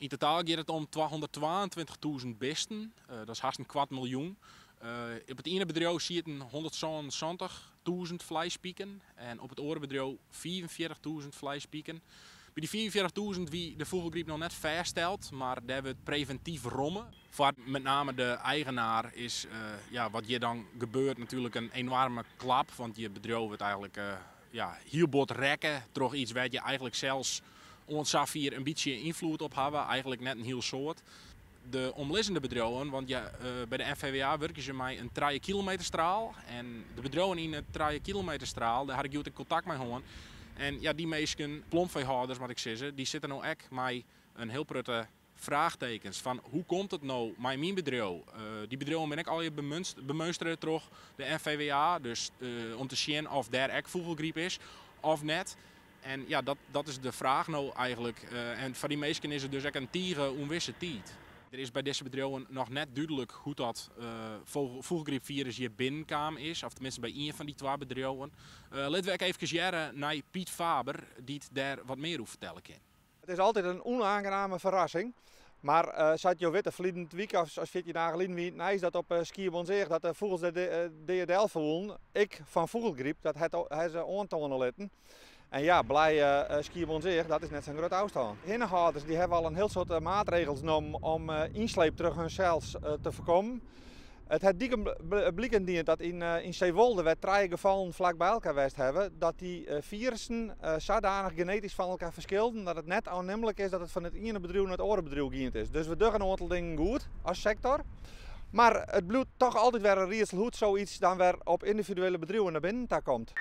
Yn totaal giet it om 222.000 bisten, dat is hast in kwart miljoen. Op it iene bedriuw sieten 177.000 fleispiken en op it oare bedriuw 45.000 fleispiken. By dy 45.000 wie de fûgelgryp noch net fêststeld, mar dêr wurdt previntyf romme. Foar met name de eigenaar is ja, wat hjir dan gebeurt natuerlik in enoarme klap, want je bedriuw wurdt eigentlik ja, hiel bot rekke troch iets wêr't je eigentlik sels oant safier in bytsje ynfloed op hawwe, eigentlik net in hiel soad. De omlizzende bedriuwen, want ja, by de NVWA wurkje se mei in 3 kilometerstraal en de bedriuwen yn it 3 kilometerstraal, dêr ha ik hjoed ek kontakt mei hân. En ja, dy minsken, plomfeehâlders moat ik sizze, dy sitte no ek mei in hiel protte fraachtekens fan hoe komt it no mei myn bedriuw? Dy bedriuwen binne ek allegear bemunstere troch de NVWA, dus om te sjen oft dêr ek fûgelgryp is of net. En ja, dat is de fraach no eigentlik. En foar dy minsken is it dus ek in tige ûnwisse tiid. Der is by dizze bedriuwen noch net dúdlik hoe't dat fûgelgrypfirus hjir binnenkaam is, of teminsten by ien fan dy twa bedriuwen. Litte we ek eefkes hearre nei Piet Faber, dy't dêr wat mear oer fertelle kin. It is altyd in ûnoangename ferrassing. Mar sa't jo witte, ferliden wike of 14 dagen lyn wie it nijs dat op Skiermûntseach dat de fûgels der dea del foelen. Ek fan fûgelgryp, dat hat se oantoane litten. En ja, Blije Skiermûntseach, dat is net sa'n grutte ôfstân. Hinnehâlders dy hawwe al in hiel soad maatregels nommen om ynsleep troch hunsels te foarkommen. It hat diken bliken dien dat yn Zeewolde, wêr't trije gefallen flak by elkoar west hawwe, dat dy firussen sadanich genetysk fan elkoar ferskilden dat it net oannimlik is dat it fan it iene bedriuw nei it oare bedriuw giend is. Dus we dogge in oantal dingen goed as sektor, mar it bliuwt toch altyd wer in riedsel hoe't soiets dan wer op yndividuele bedriuwen nei binnen ta komt.